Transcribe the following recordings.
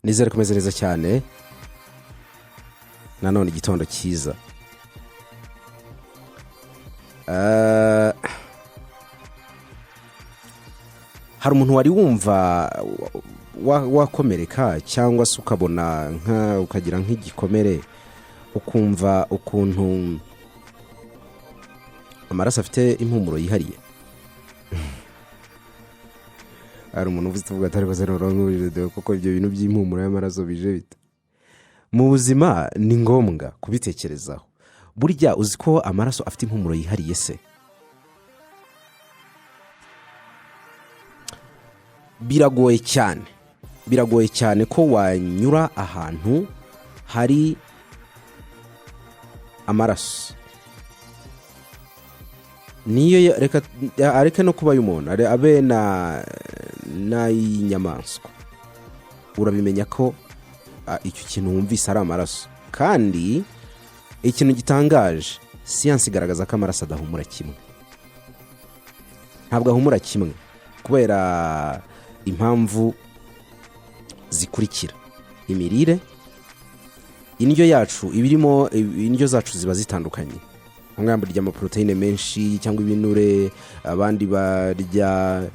Nizere kumeze neza cyane. Nanone igitondo cyiza. Hari umuntu wari wumva wakomereka cyangwa se ukabona ukagira nk'igikomere, ukumva ukuntu amaraso afite impumuro yihariye? Hari umuntu uvuze, tuvuga atari koze noneho, kuko ibyo bintu by'impumuro y'amaraso bije bite mu buzima? Ni ngombwa kubitekerezaho. Burya uzi ko amaraso afite impumuro yihariye se? Biragoye cyane, biragoye cyane ko wanyura ahantu hari amaraso, niyo reka areke no kuba ay'umuntu, abe na n'ay'inyamaswa, urabimenya ko icyo kintu wumvise ari amaraso. Kandi ikintu gitangaje, siyansi igaragaza ko amaraso adahumura kimwe. Ntabwo ahumura kimwe kubera impamvu zikurikira: imirire, indyo yacu iba irimo, indyo zacu ziba zitandukanye. Bamwe barya amaporoteyine menshi cyangwa ibinure, abandi barya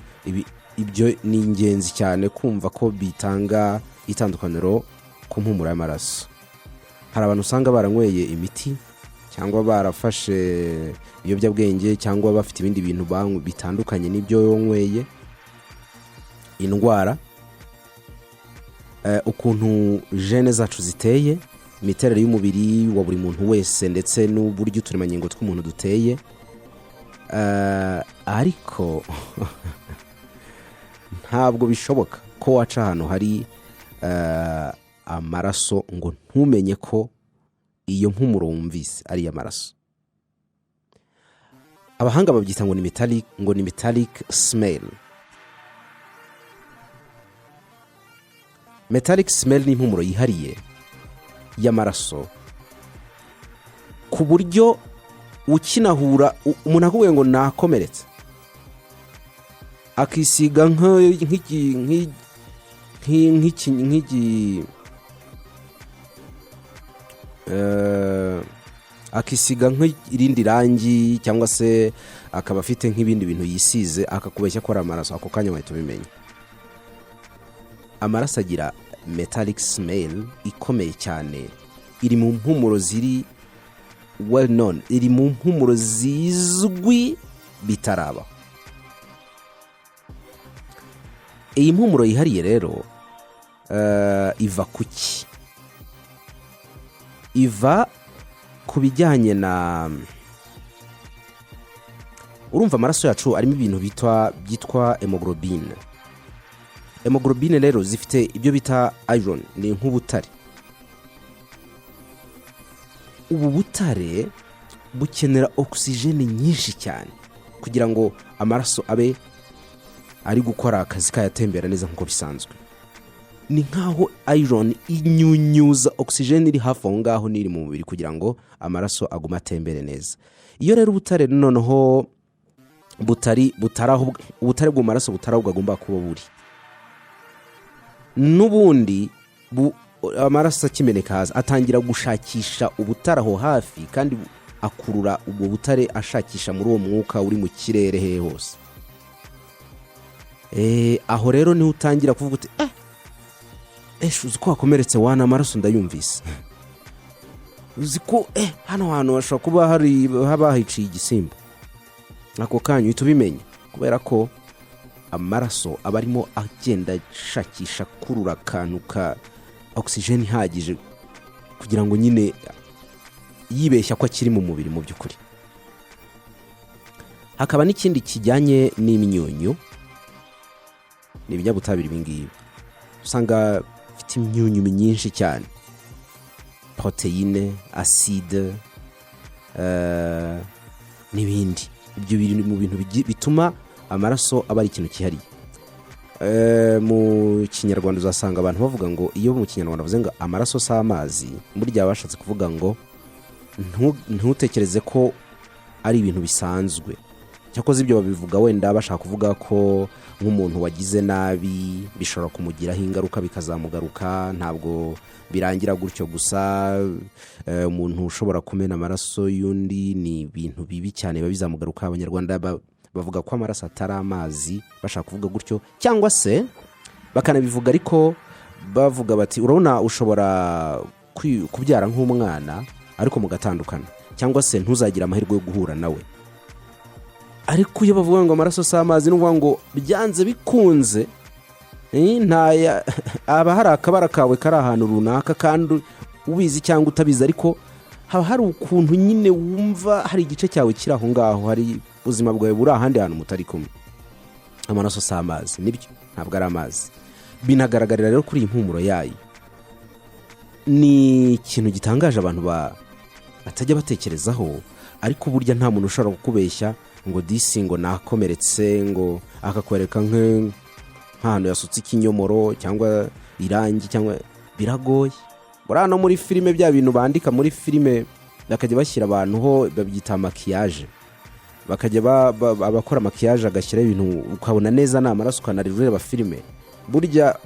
ibyo ni ingenzi cyane kumva ko bitanga itandukaniro ku mpumuro y'amaraso. Hari abantu usanga baranyweye imiti cyangwa barafashe ibiyobyabwenge cyangwa bafite ibindi bintu banywa bitandukanye n'ibyo wanyweye, indwara, ukuntu gènes zacu ziteye, imiterere y'umubiri wa buri muntu wese, ndetse n'uburyo uturemangingo tw'umuntu duteye. Ariko ntabwo bishoboka ko waca ahantu hari amaraso ngo ntumenye ko iyo mpumuro wumvise ari iy'amaraso. Abahanga babyita ngo ni metallic smell. Metallic smell ni impumuro yihariye y'amaraso, ku buryo ukinahura umuntu akubwiye ngo nakomeretse, akisiga nk'iki akisiga nk'irindi rangi cyangwa se akaba afite nk'ibindi bintu yisize, akakubeshya ko ari amaraso, ako kanya wahita ubimenya. Amaraso agira metallic smell ikomeye cyane, iri mu mpumuro ziri well known, iri mu mpumuro zizwi bitarabaho. Iyi mpumuro yihariye rero iva ku ki? Iva ku bijyanye na, urumva, amaraso yacu arimo ibintu byitwa hémoglobine. Hémoglobine rero zifite ibyo bita iron, ni nk'ubutare. Ubu butare bukenera ogisijene nyinshi cyane kugira ngo amaraso abe ari gukora akazi kayo, atembera neza nk'uko bisanzwe. Ni nk'aho iron inyunyuza ogisijene iri hafi aho ngaho n'iri mu mubiri kugira ngo amaraso agume atembere neza. Iyo rero ubutare noneho butari butari aho, ubutare bwo mu maraso butari aho bwagomba kuba buri n'ubundi, amaraso akimeneka hasi atangira gushakisha ubutare aho hafi, kandi akurura ubwo butare ashakisha muri uwo mwuka uri mu kirere hehe hose. Aho rero niho utangira kuvuga uti: "Eshe, uzi ko wakomeretse wana? Amaraso ndayumvise. Uzi ko hano hantu hashobora kuba hari haba hiciye igisimba?" Ako kanya uhita ubimenya, kubera ko amaraso aba arimo agenda ashakisha, akurura akantu ka ogisijeni ihagije kugira ngo nyine yibeshya ko akiri mu mubiri mu by'ukuri. Hakaba n'ikindi kijyanye n'imyunyu, ni ibinyabutabire. Ibi ngibi usanga bifite imyunyu myinshi cyane, poroteyine, acide n'ibindi. Ibyo biri mu bintu bituma amaraso aba ari ikintu cyihariye. Mu Kinyarwanda uzasanga abantu bavuga ngo, iyo mu Kinyarwanda bavuze ngo amaraso si amazi, burya baba bashatse kuvuga ngo ntutekereze ko ari ibintu bisanzwe. Cyakoze ibyo babivuga wenda bashaka kuvuga ko nk'umuntu wagize nabi bishobora kumugiraho ingaruka, bikazamugaruka, ntabwo birangira gutyo gusa. Umuntu ushobora kumena amaraso y'undi ni ibintu bibi cyane, biba bizamugaruka. Abanyarwanda bavuga ko amaraso atari amazi, bashaka kuvuga gutyo, cyangwa se bakanabivuga ariko bavuga bati: "Urabona, ushobora kubyara nk'umwana ariko mugatandukana, cyangwa se ntuzagire amahirwe yo guhura nawe." Ariko iyo bavuga ngo amaraso si amazi, ni ukuvuga ngo byanze bikunze ntaya aba hari akabara kawe kari ahantu runaka, kandi ubizi cyangwa utabizi, ariko haba hari ukuntu nyine wumva hari igice cyawe kiri aho ngaho, hari ubuzima bwawe buri ahandi hantu mutari kumwe. Amaraso si amazi, nibyo, ntabwo ari amazi. Binagaragarira rero kuri iyi mpumuro yayo. Ni ikintu gitangaje abantu batajya batekerezaho, ariko burya nta muntu ushobora kukubeshya ngo disi ngo nakomeretse, ngo akakwereka nk'ahantu yasutse ikinyomoro cyangwa irangi cyangwa. Biragoye. Buriya no muri filime, bya bintu bandika muri filime bakajya bashyira abantu ho, babyita maquillage, bakajya abakora maquillage agashyiraho ibintu ukabona neza ni amaraso, ukanarira ureba filime. Burya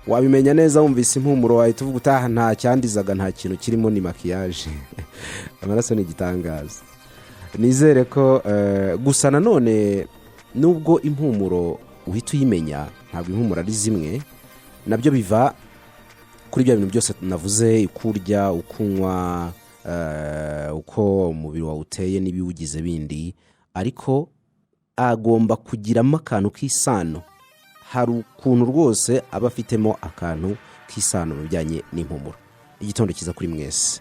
wabimenya neza wumvise impumuro, wahita uvuga utaha nta cyandizaga, nta kintu kirimo, ni maquillage. Amaraso ni igitangaza. Nizere ko gusa nanone nubwo impumuro uhita uyimenya, ntabwo impumuro ari zimwe. Nabyo biva kuri bya bintu byose navuze: uko urya, uko unywa, uko umubiri wawe uteye n'ibiwugize bindi. Ariko agomba kugiramo akantu k'isano. Hari ukuntu rwose aba afitemo akantu k'isano mu bijyanye n'impumuro. Igitondo cyiza kuri mwese.